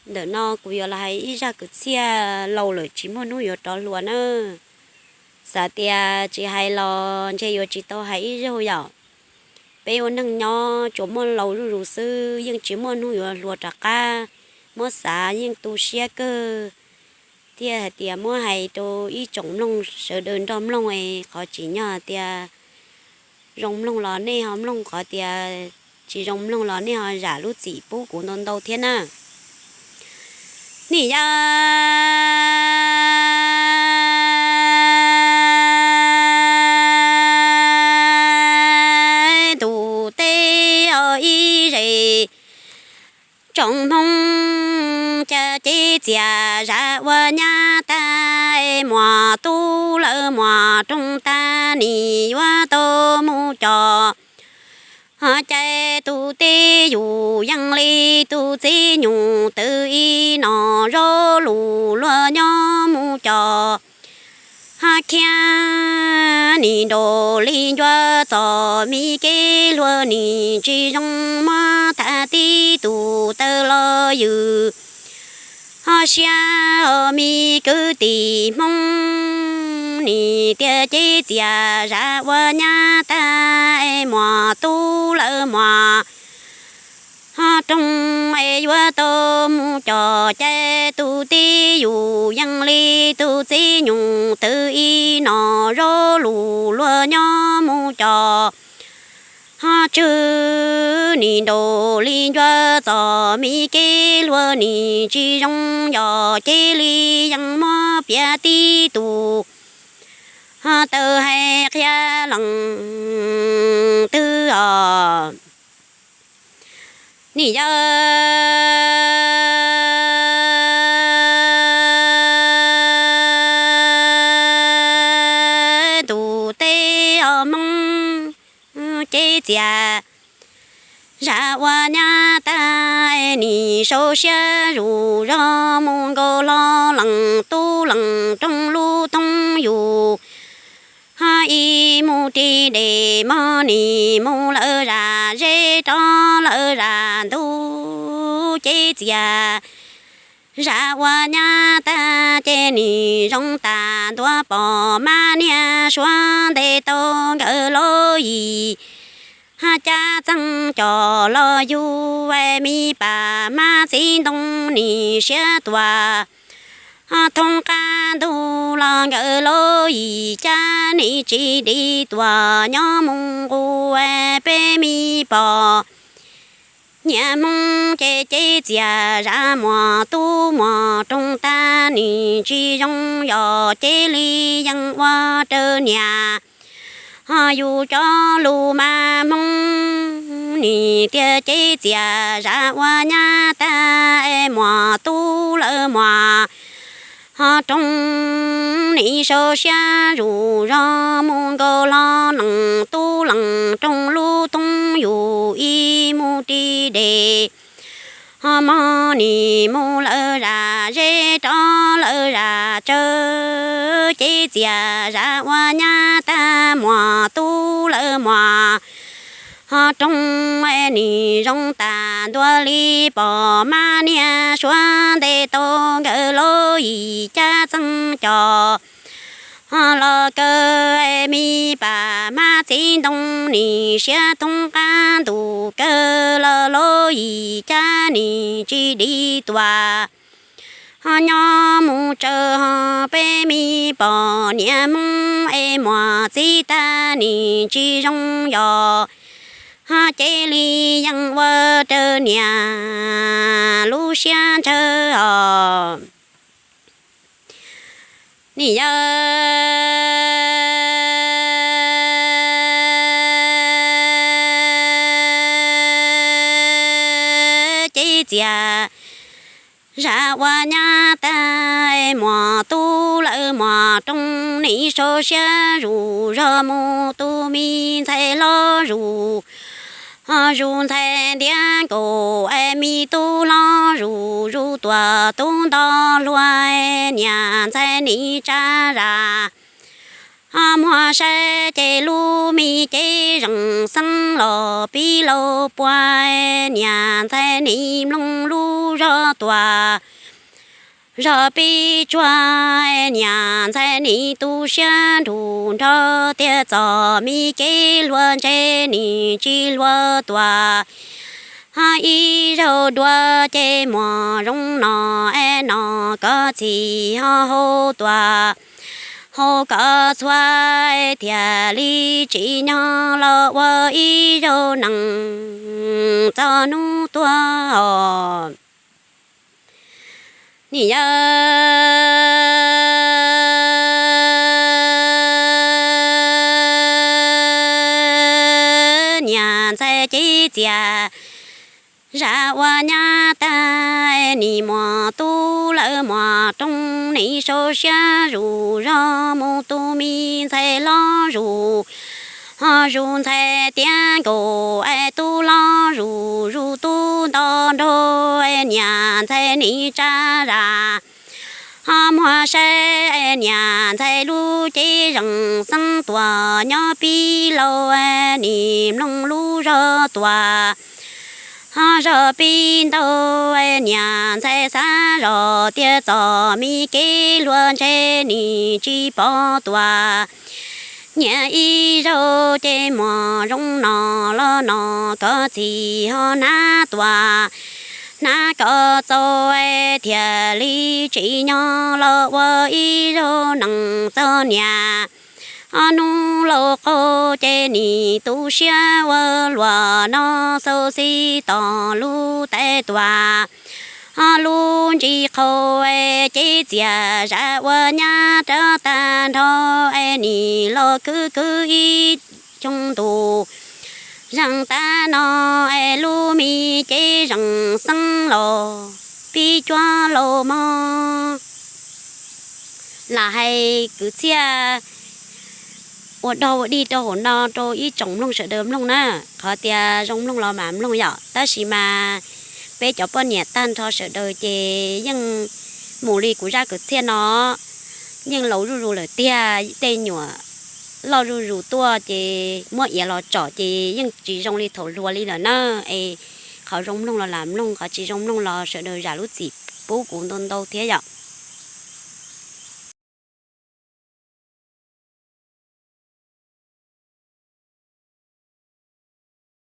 Ntawm no kuv yuav los hais ib zaj kwv txhiaj laus lawm tsis muaj hnub yuav rov hluas na. Xav tias tsis hais los ntshe yuav tsis tau hais ib zaug yom. Peb ua neeg nyob tsuas muaj laus zuj zus xwb, yeej tsis muaj hnub yuav hluas rov qab. Muab xav yeej tu siab kawg, thiaj hais tias muab hais rau ib tsoom mloog sawv daws nrog mloog es qhov tsim nyog tias zoo mloog los nej ho mloog, qhov tias tsis zoo mloog los nej ho zam lub txim pub kuv ntau ntau thiab na. Nim yog ntu teb ib zes tsoom Hmoob ca cev txias zam ua nyab tag, muam tub lawv muam rooj tag nim yuav tau mus cos. Ho cais tus tib yus yeej li tus txiv nyuj twm ib nom zov lus luag nyob mus cos. Ho khiav nim nraus li ncua txom mi kev luag nim tsis zoo muab tham tib tus taw los yws. Ho siab ho mi kwv tij Hmoob nim tias cev txias zam ua nyab tag, muam tub lawv muam ho rooj es yuav tau mus cos, cais tus tib yus yeej li tus txiv nyuj twm ib nom zov lus luag nyob mus cos. Ho tswv nim nraus li ncua txom mi kev luag nim tsis zoo yos, cia li yeej muab piav tib tus ho taw hais qhia leej twg os. Nim yog ntu teb os Hmoob cev txias zam ua nyab tag, nim sau siab zuj zog mus nkaus hlo leej tub leej rooj lub thoob yus. Ho ib mus ris dej mog nim mus lawm zaj zeb rov lawm zaj ntug, cev txias zam ua nyab tag ces nim zoo tas ntua pom mab niag suav ntes tau nkawd lub yim. Ho cab txeeg cos los yug es mi pam mab txiv ntoo nim siab tuam. Ho thoob qab ntuj los nkawd lub yim cab nim tsis dim tuam nyob mus nqus es peb mi pom. Niag Hmoob ces cev txias zam muam tub muam rooj tag nim tsis zoo yos, cia li yeej ua raws niam. Ho yus cov lus mas Hmoob nim tias cev txias zam ua nyab tag, muam tub lawv muam ho rooj nim sau siab zuj zog mus nkaus hlo leej tub leej rooj lub thoob yus, ib mus ris dej ho mog nim mus lawm zaj zeb rov lawm zaj tsawv, cev txias zam ua nyab tag, muam tub lawv muam ho rooj nim zoo tas ntua li pom mab niag suav ntes tau nkawd lub yim cab txeeg cos. Ho los kawg mi pam mab txiv ntoo nim siab, thoob qab ntuj kawg los lub yim cab nim tsis dim tuam. Ho nyob mus tsawv ho peb mi pom niam Hmoob es muam txiv tag nim tsis zoo yos. Ho cia li yeej ua raws niam lub siab ntshaw os. Nim yog cev txias zam ua nyab tag, muam tub lawv muam rooj nim sau siab zuj zog mus, tus me ntxhais hlob zuj zus ntxhais ntiav nkaus, es me tub hlob zuj zus tuam tub nto hluas, niam ntxhais nim tsa zam. Muag saib ces lub me cev zeem xeeb los pib lauj pua, niam ntxhais nim mloog lub zog tuaj. Zog pib tsuag, niam ntxhais nim tu siab nrug nrho, tias txom me kev luag ntshe nim tsis luag tuaj. Ib zaug dua ces muaj zoo no, es no koj txhij ho hau tuaj, hau koj txhua, thiaj li tsim nyog los ua ib zaug nees txog hnub tuag. Nim yog niam ntxhais cev txias zam ua nyab tag, nim muaj tub lawm muaj rooj, nim sau siab zuj zog mus tu me ntxhais hlob zuj, ho zuj ntxhais tiav nkaus, es tub hlob zuj zus tub nto nraug, niam ntxhais nim tsa zam. Ho muag saib niam ntxhais lub cev zeem xeeb tuaj, nyob pib lauj nim mloog lub zog tuaj. Ho zog pib ntau, niam ntxhais xav zog tias txom me kev luag ntshe nim tsis pom tuaj. Nyiam ib zaug ces muaj zoo no los no koj txhij ho hnav tuaj, hnav koj txaus, thiaj li tsim nyog los ua ib zaug nees txog niam. Ho hnub laus qaug ces nim tu siab ua luaj no, xauv xib tom lub tais tuaj. Ho lub ntsis qaug, cev txias zam ua nyab rawv tag nrho, es nim los khwv khwv ib xyoo ntuj. Zeem tag no, es lub me cev zeem xeeb los pib cuag laus mog. Lam hais kwv txhiaj ua dog ua dig rau hauv no rau ib tsoom mloog sawv daws mloog na. Qhov tias zoo mloog los mas mloog yom, tab sis mas peb cov poj niam tag nrho sawv daws ces yeej mus li kuv zaj kwv txhiaj no, yeej laus zuj zus lawm tiag, tej nyuam loj zuj zus tuaj ces muab iav los tsom ces yeej tsis zoo li thaum hluas li lawm na. Es qhov zoo mloog los lam mloog, qhov tsis zoo mloog los sawv daws zam lub txim pub kuv ntau ntau thiab yom.